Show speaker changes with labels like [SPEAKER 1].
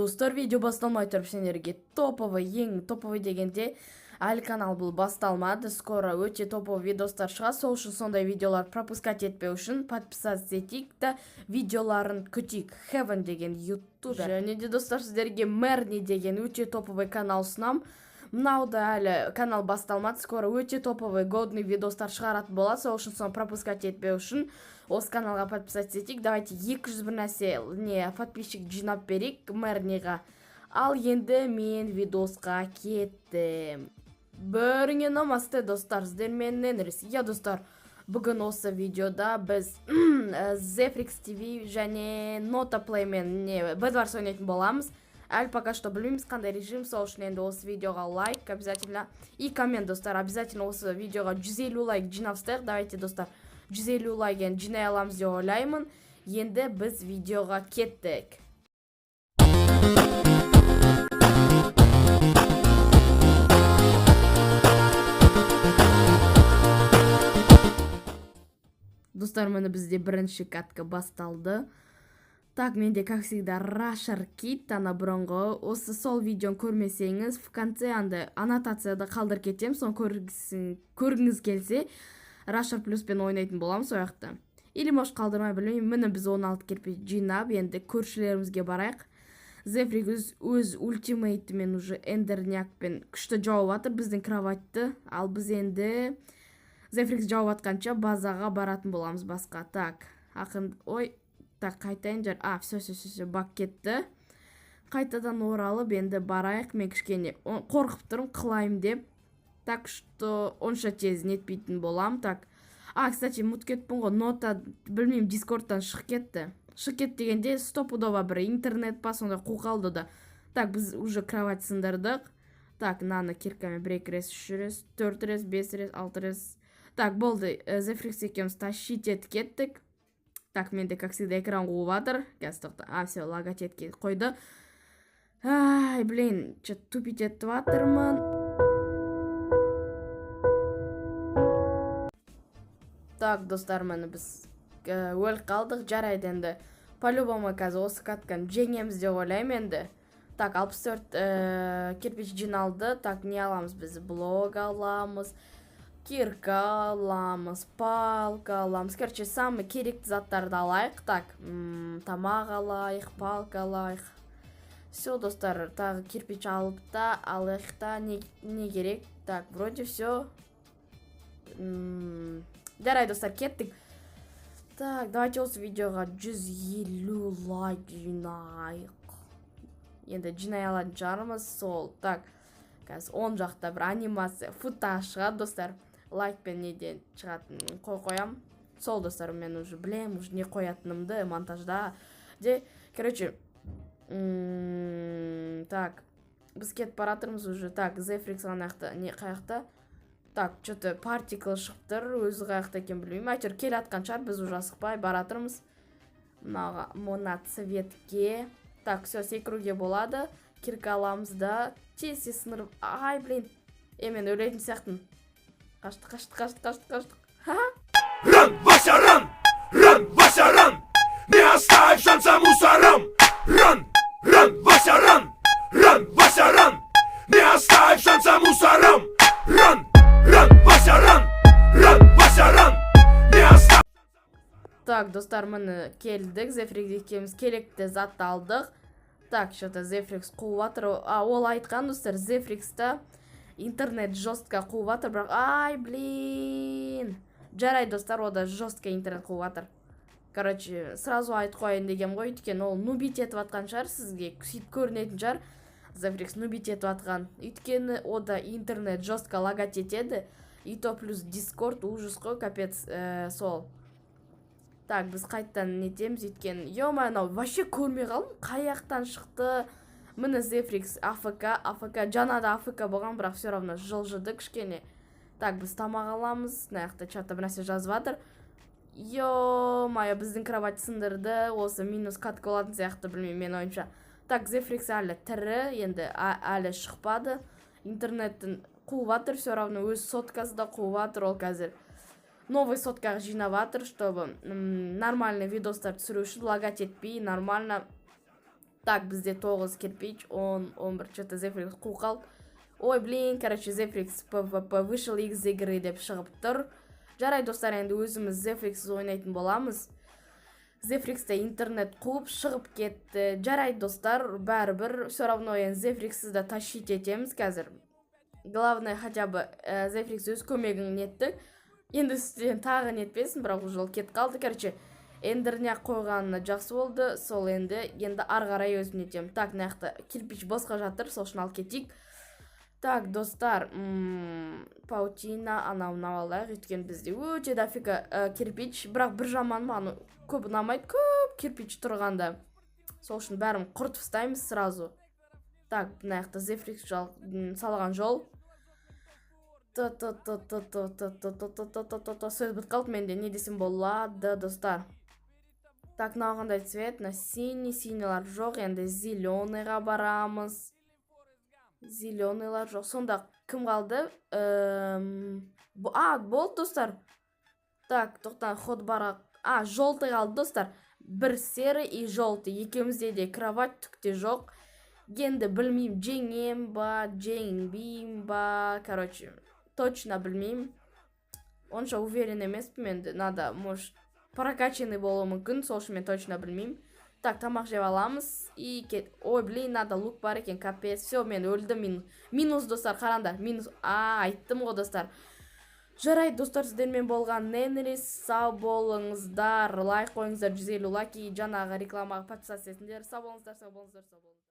[SPEAKER 1] Достар, видео басталмай тұрып, сендерге топовый, ең топовый дегенде, әлі канал бұл басталмады, скоро өте топовый видостар шығады. Сол үшін сондай видеолар пропускать етпеу үшін подписаться етейік та, видеоларын күтейік. Heaven деген ютубер. Және де, достар, сіздерге Мерни деген өте топовый канал ұсынамын. Мынау да әлі канал басталмады, скоро өте топовый, годный видостар шығаратын болады. Сол үшін соны пропускать етпеу үшін осы каналға подписаться етейік. Давайте 200 бір нәрсе не подписчик жинап берейік Мерниға. Ал енді мен видосқа кеттім. Бәріңе намасте, достар, сіздермен Энрис. Иә, достар, бүгін осы видеода біз Zefrix TV және Нота Плеймен не Bedwars ойнайтын боламыз. Әлі пока что білмейміз, қандай режим. Сол үшін енді осы видеоға лайк обязательно и коммент, достар. Обязательно осы видеоға 150 лайк жинап тастайық. Давайте, достар, 150 лайк енді жинай аламыз деп ойлаймын. Енді біз видеоға кеттік. Достар, міне, бізде бірінші катка басталды. Так, менде, как всегда, рашер кит, ана бұрынғы. Осы сол видеоны көрмесеңіз, в конце андай аннотацияда қалдырып кетемін, соны көргіңіз келсе, рашер плюспен ойнайтын боламын сол жақта. Или, может, қалдырмай, білмеймін. Міне, біз 16 кирпич жинап, енді көршілерімізге барайық. Зефрик өз ультимейтімен уже эндернякпен күшті жауып жатыр біздің кроватьты. Ал біз енді Зефрикс жауып жатқанша базаға баратын боламыз басқа. Так, ақын, ой, так, қайтайын жар. А, все, все, все, все, баг кетті. Қайтадан оралып енді барайық. Мен кішкене қорқып тұрмын құлаймын деп. Так что онша тез нетпейтін болам. Так. А, кстати, ұмытып кетіппін ғой, Нота, білмеймін, Дискордтан шығып кетті. Шығып кетті дегенде, стопудово бір интернет па, сондай қу қалды да. Так, біз уже кровать сындырдық. Так, мынаны киркамен бір, екі рет, үш рет, төрт рет, бес рет, алты рет. Так, болды, Зефрикс екеуміз тащить етіп кеттік. Так, менде, как всегда, экран қуып жатыр. Қазір, тоқта. А, все, лагать етіп қойды. Ай, блин, че тупить етіп жатырмын. Так, достар, міне, біз өліп қалдық. Жарайды енді. По-любому қазір осы катканы жеңеміз деп ойлаймын енді. Так, 64 кирпич жиналды. Так, не аламыз біз? Блок аламыз, кирка аламыз, палка аламыз. Короче, самый керекті заттарды алайық. Так, тамақ алайық, палка алайық. Все, достар, тағы кирпич алып та, алайық та, не керек? Так, вроде все. Жарайды, достар, кеттік. Так, давайте осы видеоға 150 лайк жинайық. Енді жинай алатын шығармыз сол. Так, қазір оң жақта бір анимация, футаж шығады, достар. Лайкпен неден шығатын қой қоям. Сол, достар, мен уже білемін, уже не қоятынымды монтажда. Де, короче, так, біз кетіп бара жатырмыз уже. Так, Зефрикс ана жақта, не қаяқта? Так, что-то партикл шығып тұр, өзі қаяқта екенін білмеймін. Әйтеуір келе жатқан шығар, біз уже асықпай бара жатырмыз. Мынаға, мына цветке. Так, все, секіруге болады. Кирка аламыз да, тез тез сындырып. Ай, блин. Е, мен өлетін сияқтымын. Қаштық, қаштық, қаштық, қаштық, қаштық. Ха?
[SPEAKER 2] Ран, Вася, ран! Ран, Вася, ран! Не оставь шанса мусорам! Ран, ран, Вася, ран! Ран, Вася, ран! Не оставь шанса мусорам! Ран, ран, Вася, ран! Ран, Вася, ран! Не оставь.
[SPEAKER 1] Так, достар, міне, келдік. Зефрикс екеуміз керекті затты алдық. Так, что-то Зефрикс қуып жатыр. А, ол айтқан, достар, Зефрикста интернет жестко қуып жатыр, бірақ, ай, блин. Жарайды, достар, ода жестко интернет қуып жатыр. Короче, сразу айтып қояйын дегем ғой, өйткені ол нубить етіп жатқан шығар, сізге сөйтіп көрінетін шығар. Зефрикс нубить етіп жатқан. Өйткені ода интернет жестко лагать етеді. И то плюс Дискорд ужас қой, капец, сол. Так, біз қайтадан нетеміз, өйткені, ё-моё, анау вообще көрмей қалдым, қай жақтан шықты. Міне, Зефрикс АФК, АФК, жаңа да АФК болған, бірақ все равно жылжыды кішкене. Так, біз тамақ аламыз, мына жақта чатта бір нәрсе жазып жатыр. Ё-моё, біздің кровать сындырды, осы минус катка болатын сияқты, білмеймін, менің ойымша. Так, Зефрикс әлі тірі, енді әлі шықпады. Интернеттің қуып жатыр, все равно өз соткасы да қуып жатыр, ол қазір новый соткаға жинап жатыр, чтобы нормальный видостар түсіру үшін, лагать етпей, нормально. Так, бізде 9 кирпич, 10, 11. Что-то Зефрикс қуып қалды. Ой, блин, короче, Зефрикс ПВП вышел из игры деп шығып тұр. Жарайды, достар, енді өзіміз Зефриксіз ойнайтын боламыз. Зефриксте интернет қуып шығып кетті. Жарайды, достар, бәрібір, все равно енді Зефриксіз де тащить етеміз қазір. Главное, хотя бы Зефрикс өз көмегін нетті. Енді үстінен тағы нетпесін, бірақ уже ол кетіп қалды. Короче, эндерняк қойғанына жақсы болды. Сол енді ары қарай өзім нетемін. Так, мына жақта кирпич босқа жатыр, сол үшін алып кетейік. Так, достар, паутина, анау мынау алайық, өйткені бізде өте дофига кирпич. Бірақ бір жаман, маған көп ұнамайды көп кирпич тұрғанда. Сол үшін бәрін құртып тастаймыз сразу. Так, мына жақта Зефрикс салған жол. Т т т т т т т т т т т т т. Сөз бітіп қалды менде, не десем болады, достар? Так, мынау қандай цвет? Мына синий, синий лар жоқ, енді зеленый ға барамыз. Зеленый лар жоқ. Сонда кім қалды? А, болды, достар. Так, тоқта, ход бара. А, желтый қалды, достар. Бір серый и желтый. Екеумізде де кровать, түк те жоқ. Енді білмеймін, жеңем ба, жеңбеймін ба, короче, точно білмеймін. Онша уверен емеспін енді, надо, может, прокачанный болуы мүмкін, сол үшін мен точно білмеймін. Так, тамақ жеп аламыз и кет. Ой, блин, надо лук бар екен, капец. Все, мен өлдім, минус, минус, достар, қараңдар, минус. А, айттым ғой, достар. Жарайды, достар, сіздермен болған Ненрис, сау болыңыздар, лайк қойыңыздар, 150 лайк, и жаңағы рекламаға подписаться етіңдер. Сау болыңыздар, сау болыңыздар, сау болыңыздар.